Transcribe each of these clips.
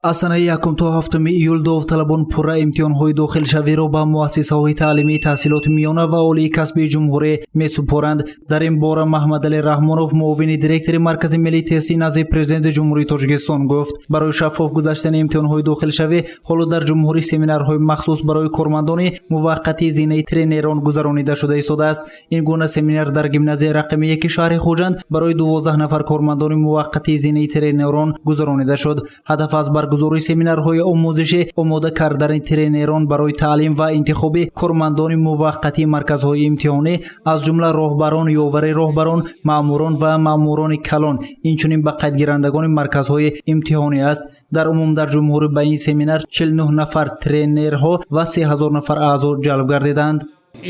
Аз санаи 1 то 7 июл довталабон пурра имтиҳонҳои дохилшавиро ба муассисаҳои таълимии таҳсилоти миёна ва олии касбии ҷумҳурӣ месупоранд. Дар ин бора Маҳмадалӣ Раҳмонов, муовини директори Маркази миллии тестӣ назди Президенти Ҷумҳурии Тоҷикистон, гуфт. Барои шаффоф гузаштани имтиҳонҳои дохилшавӣ ҳоло дар ҷумҳурӣ семинарҳои махсус барои кормандони муваққатии зинаи тренерон гузаронида шуда истодааст. Ин гуна семинар дар гимназияи рақами 1 шаҳри Хуҷанд барои 12 нафар кормандони муваққатии зинаи тренерон гузаронида шуд. Ҳадаф аз баргузории семинарҳои омӯзишӣ омода кардани тренерон барои таълим ва интихоби кормандони муваққатии марказҳои имтиҳонӣ, аз ҷумла роҳбарон, ёвари роҳбарон, маъмурон ва маъмурони калон, инчунин ба қайдгирандагони марказҳои имтиҳонӣ аст. Дар умум дар ҷумҳурӣ ба ин семинар 49 нафар тренерҳо ва 3000 нафар аъзо ҷалб гардиданд.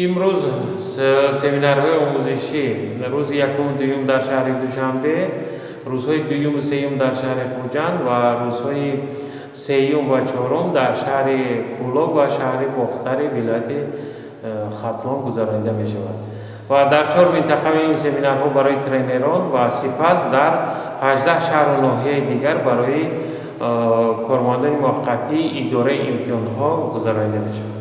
Имрӯз семинарҳои омӯзишӣ рӯзи якуму дуюм дар шаҳри Душанбе, рӯзҳои дуюму сеюм дар шаҳри Хуҷанд ва рӯзҳои сеюм ва чорум дар шаҳри Кӯлоб ва шаҳри Бохтари вилояти Хатлон гузаронида мешавад. Ва дар чор минтақаи ин семинарҳо барои тренерон ва сипас дар 18 шаҳру ноҳияи дигар барои кормандони муваққатии идораи имтиҳонҳо гузаронида мешавад.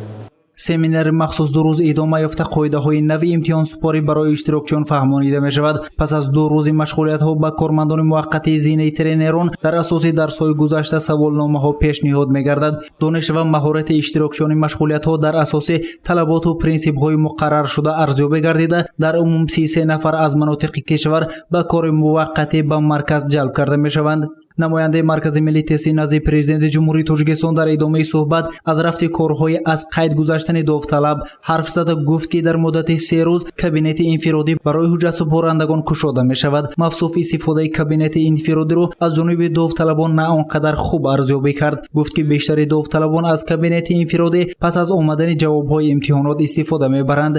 Семинари махсус 2 рӯз идома ёфта, қоидаҳои нави имтиҳонсупорӣ барои иштирокчиён фаҳмонида мешавад. Пас аз 2 рӯзи машғулиятҳо ба кормандони муваққатии зинаи тренерон дар асоси дарсҳои гузашта саволномаҳо пешниҳод мегардад. Дониш ва маҳорати иштирокчиёни машғулиятҳо дар асоси талаботу принсипҳои муқарраршуда арзёбӣ гардида, дар умум 33 нафар аз манотиқи кишвар ба кори муваққатӣ ба марказ ҷалб карда мешаванд. Намояндаи Маркази миллии тестӣ назди Президенти Ҷумҳурии Тоҷикистон дар идомаи суҳбат аз рафти корҳои аз қайд гузаштани довталаб ҳарф зада, гуфт, ки дар муддати 3 рӯз кабинети инфиродӣ барои ҳуҷҷатсупорандагон кушода мешавад. Мавсуф истифодаи кабинети инфиродиро аз ҷониби довталабон на он қадар хуб арзёбӣ кард. Гуфт, ки бештари довталабон аз кабинети инфиродӣ пас аз омадани ҷавобҳои имтиҳонот истифода мебаранд.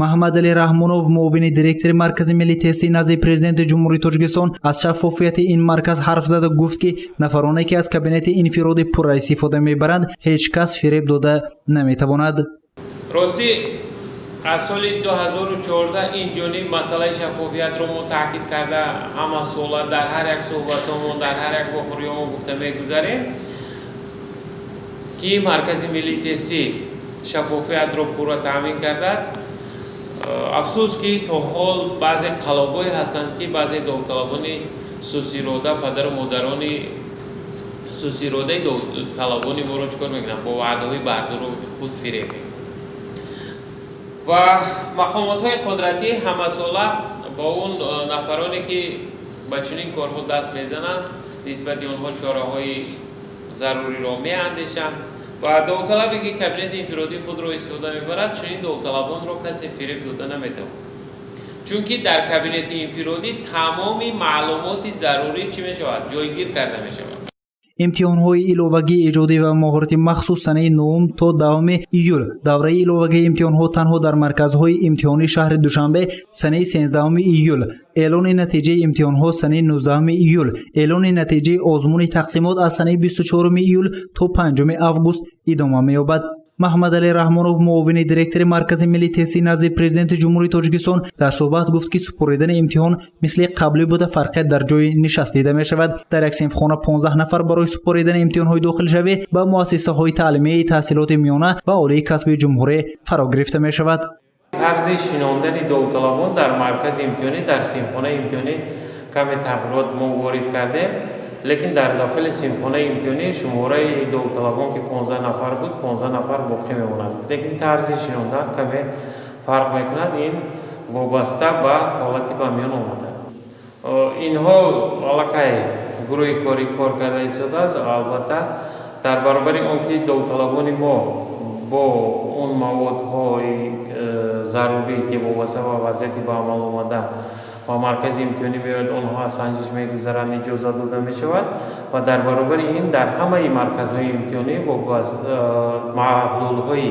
Маҳмадалӣ Раҳмонов, муовини директори Маркази миллии тестӣ назди Президенти Ҷумҳурии Тоҷикистон, аз шаффофияти ин марказ ҳарф зада, гуфт, ки нафароне, ки аз кабинети инфиродӣ пурра истифода мебаранд, ҳеҷ кас фиреб дода наметавонад. Ростӣ, аз соли 2014 ин ҷониб масъалаи шаффофиятро мо таъкид карда, ҳама сола дар ҳар як суҳбатҳомон, дар ҳар як вохӯриҳомон гуфта мегузарем, ки Маркази миллии тестӣ шаффофиятро пурра таъмин кардааст. Афсӯс, ки то ҳол баъзе қалобҳое ҳастанд, ки баъзе довталабони сустирода, падару модарони сустиродаи довталабони моро чӣ кор мекунанд? Бо ваъдаҳои бардурӯғи худ фиреб мекунанд. Ва мақомотҳои қудратӣ ҳамасола бо он нафароне, ки ба чунин корҳо даст мезананд, нисбати онҳо чораҳои заруриро меандешанд. Ва довталабе, ки кабинети инфиродии худро истифода мебарад, чунин довталабонро касе фиреб дода наметавонад, чунки дар кабинети инфиродӣ тамоми маълумоти зарурӣ чӣ мешавад? Ҷойгир карда мешавад. Имтиҳонҳои иловагии эҷодӣ ва маҳорати махсус санаи 9 то 10 июл, давраи иловагии имтиҳонҳо танҳо дар марказҳои имтиҳонии шаҳри Душанбе санаи 13 июл, эълони натиҷаи имтиҳонҳо санаи 19 июл, эълони натиҷаи озмуни тақсимот аз санаи 24 июл то 5 август идома меёбад. Маҳмадалӣ Раҳмонов, муовини директори Маркази миллии тестӣ назди Президенти Ҷумҳурии Тоҷикистон, дар суҳбат гуфт, ки супоридани имтиҳон мисли қаблӣ буда, фарқият дар ҷои нишаст дида мешавад. Дар як синфхона 15 нафар барои супоридани имтиҳонҳои дохилшавӣ ба муассисаҳои таълимии таҳсилоти миёна ва олии касби ҷумҳурӣ фаро гирифта мешавад. Тарзи шинондани довталабон дар маркази имтиҳонӣ, дар синфхонаи имтиҳонӣ каме тағйирот мо ворид кардем, лекин дар дохили синфхонаи имтиҳонӣ шумораи довталабон, ки 15 нафар буд, 15 нафар боқӣ мемонад, лекин тарзи шинондан каме фарқ мекунад. Ин вобаста ба ҳолати ба миён омада. Инҳо аллакай гурӯҳи корӣ кор карда истодааст. Албатта, дар баробари он ки довталабони мо бо он маводҳои зарурӣ, ки вобаста ба вазъияти ба амал омада ба маркази имтиҳонӣ меояд, онҳо аз санҷиш мегузаранд, иҷозат дода мешавад. Ва дар баробари ин дар ҳамаи марказҳои имтиҳонӣ маҳлулҳои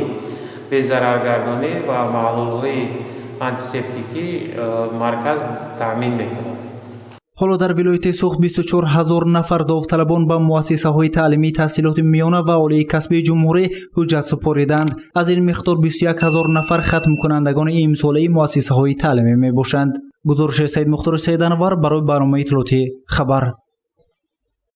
безараргардонӣ ва маҳлулҳои антисептикӣ марказ таъмин мекунад. Ҳоло дар вилояти Суғд 24 ҳазор нафар довталабон ба муассисаҳои таълимии таҳсилоти миёна ва олии касбии ҷумҳурӣ ҳуҷҷат супориданд. Аз ин миқдор 21 ҳазор нафар хатмкунандагони имсолаи муассисаҳои таълимӣ мебошанд. Гузориши Саидмухтори Саиданвар барои барномаи иттилоотии «Хабар».